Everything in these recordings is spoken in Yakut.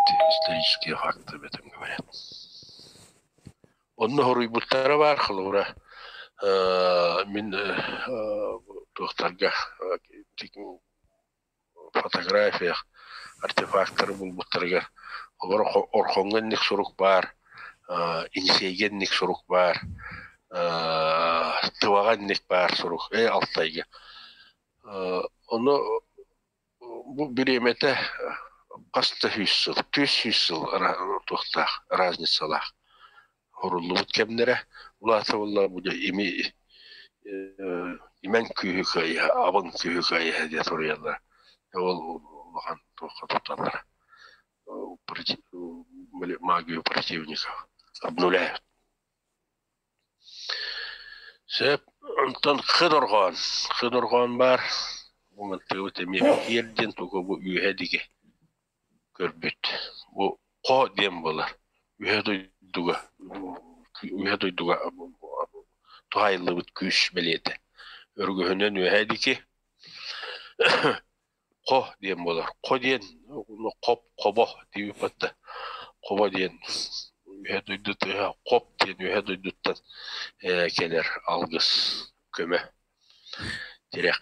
Исторические факты об этом говорят. Онно хоруйбуттара баар холобура мин туохтарга фотография артефактары булбуттарыгар олор Орхоҥҥо инник сурук баар, Енисейгэ инник сурук баар, Тываҕа инник баар сурук, Алтайга. Ону бу бириэмэтэ хас да сүүс сыл, 400 сыл туохтаах разницалаах Хоруллубут кэмнэрэ улаата буолла бу ими имэн күүһү кыайыһа, абын күүһү кыайыһа диэн суруйаллар. Ол улахан туохха тутталлар. Магию противников обнуляют. Сөп. Онтон Хыдорҕоон. Хыдорҕоон баар. Бу мантыыбыт эмиэ киэр диэн тугу бу үөһэ диги көрбүт. Бу хо диэн буолар. Үһэ дойдуга үһэ дойдуга туһаайыллыбыт күүс бэлиэтэ. Өргөһүнэн үөһэ диэки хо диэн буолар. Хо диэн хоп хобо диэбит батта. Хобо диэн үһэ дойду тыаһа хоп диэн үһэ дойдуттан кэлэр алгыс көмө тирэх.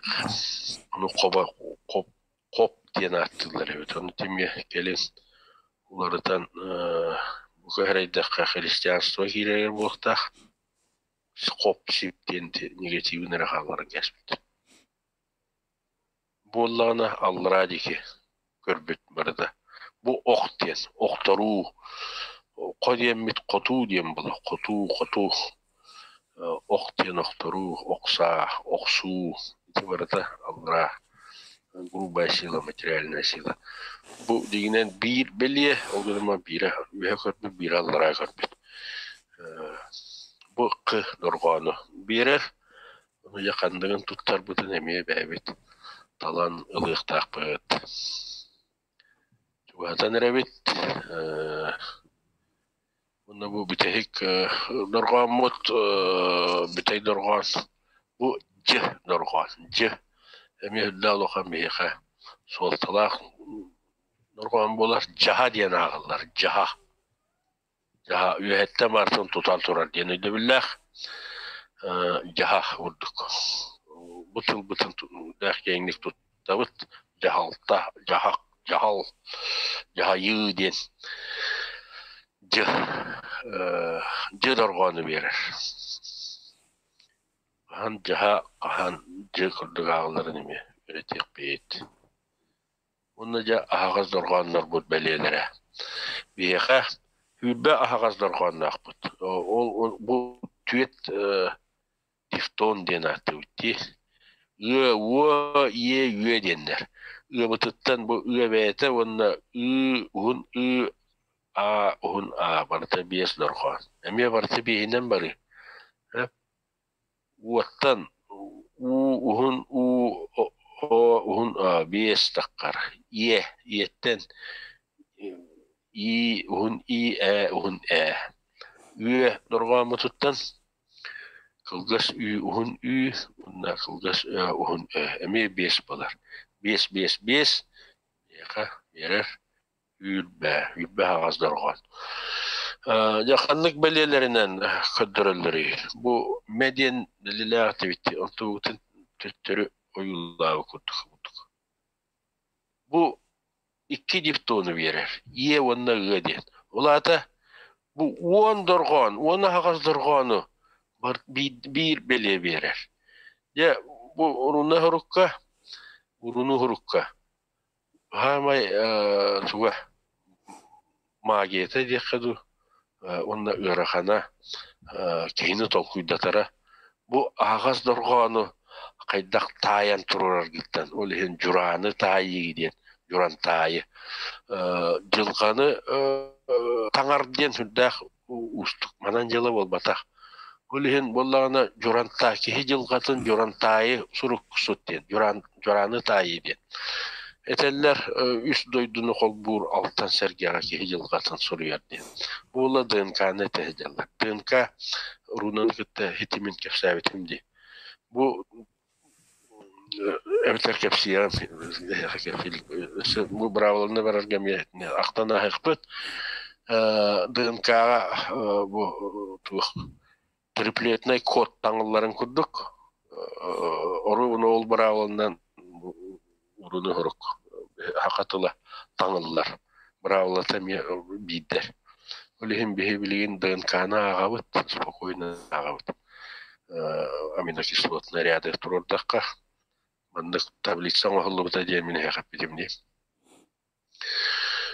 Ону хобо хоп хоп диэн ааттыыллар эбит. Ону тимҥэ кэлин уларытан бу эрэйдэххэ христианство киирэрэ буолуохтаах. Хоп-сип диэн негативын эрэ хаалларан кээспит. Буоллаҕына аллараа диэки көрбүт барыта. Бу ох диэн, охторуу, хо диэммит хотуу диэн буолар. Хотуу, хотуу, ох диэн охторуу, охсаа, охсуу ити барыта аллараа грубая сила, материальная сила. Бу дьиҥинэн биир бэлиэ, ол гынан биирэ үөһэ көрбүт, биирэ аллараа көрбүт. Бу х дорҕоону биэрэр, ону дьэ ханныгын туттарбытын эмиэ бэйэбит талан ылыахтаахпыт. Чугаһатан эрэбит. Уонна бу бүтэһик дорҕооммут бүтэй дорҕоон бу дь дорҕоон дь эмиэ үрдээх улахан биһиэхэ суолталаах дорҕоон буолар дьаһа диэн ааҕыллар дьаһа дьаһа үөһэттэн барытын тутан турар диэн өйдөбүллээх дьаһа курдук бу тылбытын дээх киэҥник туттабыт дьаһалта дьаһах дьаһал дьаһайыы диэн дьы дьы дорҕоону биэрэр хаһан дьаһа хаһан дьы курдук ааҕылларын эмиэ үөрэтиэхпит уонна дьэ аһаҕас дорҕооннорбут бэлиэлэрэ биһиэхэ сүүрбэ аһаҕас дорҕоонноохпут ол бу түөрт дифтон диэн ааттыыбыт дии. Ыа, уо, иэ, үө диэннэр. Ыабытыттан бу ыа бэйэтэ уонна ыы, уһун ыы, аа, уһун аа барыта биэс дорҕоон. Эмиэ барыта биэһинэн барыы. Уоттан уу, уһун уу, о, уһун аа биэс таххар. Иэ, иэттэн ии, уһун ии, ээ, уһун ээ. Үө дорҕооммутуттан Кылгас үү уһун үү уонна кылгас өө уһун өө эмиэ биэс буолар. Биэс биэс биэс миэхэ биэрэр үүрбэ, үүрбэ аһаҕас дорҕоон. Дьэ ханнык бэлиэлэринэн көрдөрөллөрүй? Бу мэ диэн бэлиэлээх этибит, онтубутун төттөрү ойуулаабыт курдук курдук. Бу икки дифтону биэрэр, иэ уонна ыа диэн. Ол аата бу уон дорҕоон, уон аһаҕас дорҕоону биир бэлиэ биэрэр. Дьэ, бу уруна һурукка, уруну һурукка хаамай туга магията диэххэ дуу уонна ыарахана киһини толкуйдатара бу аһаҕас дорҕоону хайдах таайан туруораргыттан ол иһин дьурааны таайыы диэн дьурантаайы дьылҕаны таҥар диэн сүрдээх уустук манан дьыала буолбатах ол иһин буоллаҕына дьурантаа киһи дьылҕатын дьурантаайы суруксут диэн дьуран дьурааны таайыы диэн Этэллэр үс дойдуну холбуур алтан сэргэҕэ киһи дьылҕатын суруйар диэн. Буола ДНК-ны этэ сылдьаллар. ДНК рунаны кытта хитимин кэпсээбитим дии. Бу Эбэтэр кэпсиэҕим өссө бу быраабыланы барарга эмиэ ахтан ааһыахпыт. ДНК-ҕа бу туох триплетнай код таҥылларын курдук оруобуна ол быраабыланан уруну хорук саха тыла таҥыллар. Быраабылата эмиэ биирдэр. Ол иһин биһи билигин ДНК-ны ааҕабыт, спокойно ааҕабыт. Аминокислотнай ряды туруордахха, маннык таблица оҥоһуллубута диэн мин эһиэхэ эппитим дии.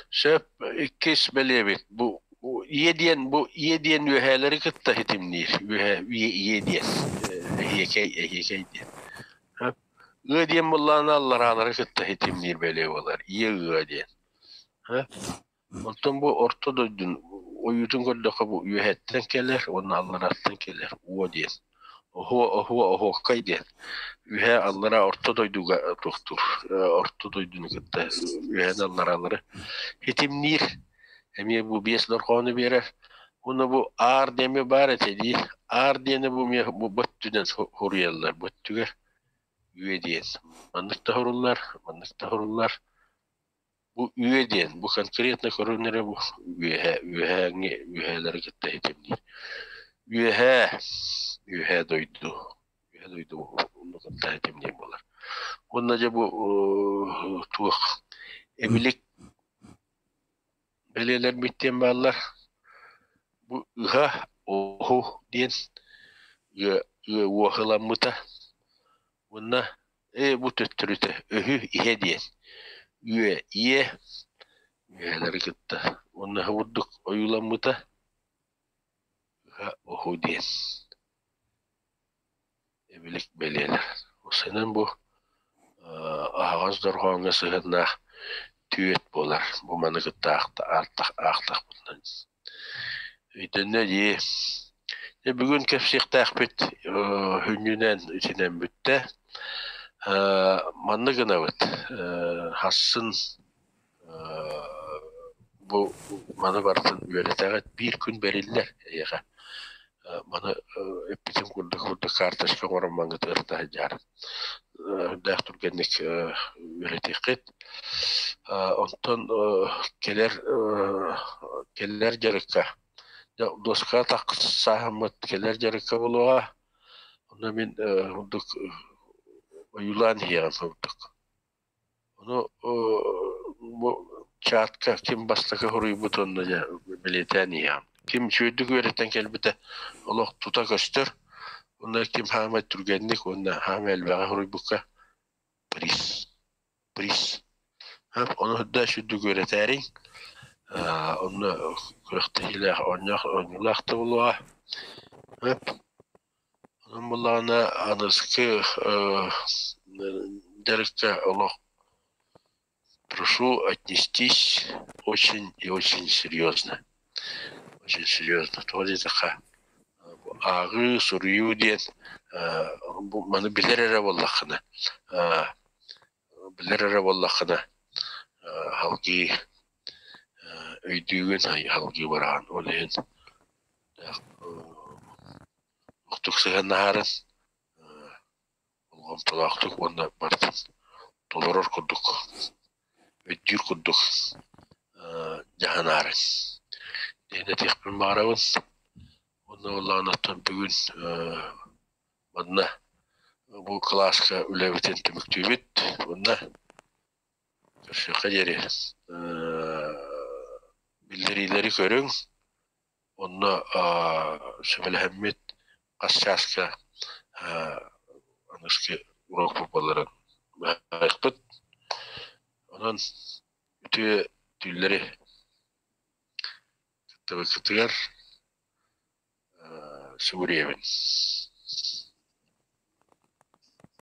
Сөп, иккис бэлиэбит бу ийэ диэн бу ийэ диэн үөһээлэри кытта ситимниир. Үөһэ ийэ ийэ диэн эһиэкэй эһиэкэй диэн. Ыа диэн буоллаҕына аллараалары кытта ситимниир бэлиэ буолар. Ийэ ыа диэн. Оттон бу орто дойдун ойуутун көрдөххө бу үөһэттэн кэлэр уонна аллараттан кэлэр уо диэн. Оһуо оһуо оһуоккай диэн. Үөһээ аллара орто дойдуга туохтуур. Орто дойдуну кытта үөһээн алларалары ситимниир. Эмиэ бу биэс дорҕоону биэрэр. Уонна бу аар диэми баар этэ дии. Аар диэни бу эмиэ бу бөттүнэн суруйаллар. Бөттүгэр үө диэн. Маннык да суруллар, маннык да суруллар. Бу үө диэн, бу конкретно көрөн эрэ бу үөһэ, үөһээҥҥи үөһээлэри кытта ситимниир. Үөһээ, үөһээ дойду, үөһээ дойду онно кытта ситимниир буолар. Уонна дьэ бу туох эбилик бэлиэлэрбит диэн бааллар. Бу ыһа, оһу диэн ыа, ыа уоһуламмыта. Уонна ээ бу төттөрүтэ өһү иһэ диэн үө ийэ үөһэлэри кытта уонна бурдук ойууламмыта ыһа оһу диэн эбилик бэлиэлэр. Осенэн бу аһаҕас дорҕооҥҥо сыһыаннаах түөт буолар. Бу маны кытта аахтахпытынан Итиннэ дии. Дьэ бүгүн кэпсиэхтээхпит сүнньүнэн итинэн бүттэ. Маннык гынабыт. Хассын бу маны барытын үөрэтэҕит. Биир күн бэриллэр эйиэхэ. Маны эппитим курдук курдук карточка оҥорон маҥҥыт ырыта сылдьаар. Үрдээх түргэнник үөрэтиэххит. Онтон кэлэр кэлэр дьарыкка дуоска тахсааһыммыт кэлэр дьарыкка буолуоҕа. Онно мин курдук ойуулаан иһиэҕим курдук. Ону бу чатка ким бастакы суруйбут онно дьэ бэлиэтээн иһиэҕим. Ким үчүгэйдик үөрэтэн кэлбитэ олох тута көстөр. Онно ким хаамай түргэнник уонна хаамай элбэҕи суруйбукка приз приз. Ону да сүрдүк үөрэтээриҥ. Онно күрэхтэһиилээх оонньоох оонньуулаах да буолуоҕа. Онон буоллаҕына аныгыскы дьарыкка олох прошу отнестись очень и очень серьезно. Очень серьезно. Тоҕо диэтэххэ ааҕыы, суруйуу диэн бу маны билэр эрэ буоллаххына билэр эрэ буоллаххына салгыы өйдүүгүн, салгыы бараҕын. Ол иһин Охтук сыһыаннаһарын болҕомтолоохтук уонна барытын толорор курдук, өйдүүр курдук дьаһанаарын диэн этиэхпин баҕарабын. Уонна буоллаҕына оттон бүгүн манна бу кылааска үлэбитин түмүктүүбүт уонна көрсүөххэ диэри биллэриилэри көрүҥ. Онно сүбэлэһэммит хас чааска аныгыскы уруокпут буоларын быһаарыахпыт. Онон үтүө түүллэри кыттыбыккытыгар сүгүрүйэбин.